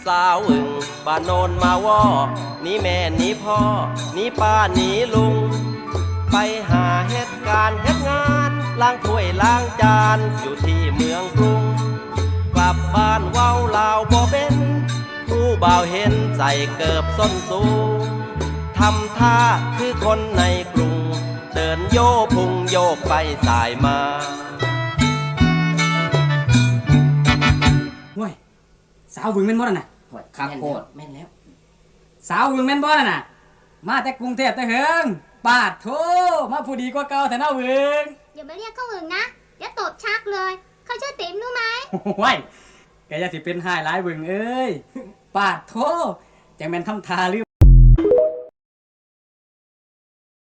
ສາວອຶ່ງບ້ານໂນນມາວໍ້ ໜີແມ່ໜີພໍ່ ໜີປ້າໜີລຸງ ໄປຫາເຮັດການເຮັດງານ ລ້າງຖ້ວຍລ້າງຈານ ຢູ່ທີ່ເມືອງກຸງ ກັບບ້ານເວົ້າລາວບໍ່ເປັນ ຜູ້ບ່າວເຫັນໃສ່ເກີບສົ້ນສູງ ທຳທ່າຄືຄົນໃນກຸງ ເດີນໂຍພຸງໂຍກໄປສາຍມາ. ຫ້ວຍ ສາວວຶງແມ່ນບໍ່ນັ້ນນະ? ໂອ້ຍ ຄັກໂພດ ແມ່ນແລ້ວ ແມ່ນແລ້ວ ສາວວຶງແມ່ນບໍ່ນັ້ນນະ? ມາແຕ່ກຸງເທບແຕ່ເຫິງ ປາດໂທ້ ມາຜູ້ດີກວ່າເກົ່າແທ້ເນາະວຶງ. อย่ามาเรียกเขาวึงนะ เดี๋ยวตบชักเลย เขาชื่อติ๋มรู้ไหม? ໂອ້ຍ ແກຢ່າຊິເປັນຮ້າຍຫຼາยวຶງເອີຍ ປາດໂທ້ ຈັ່ງແມ່ນທຳທ່າລືມ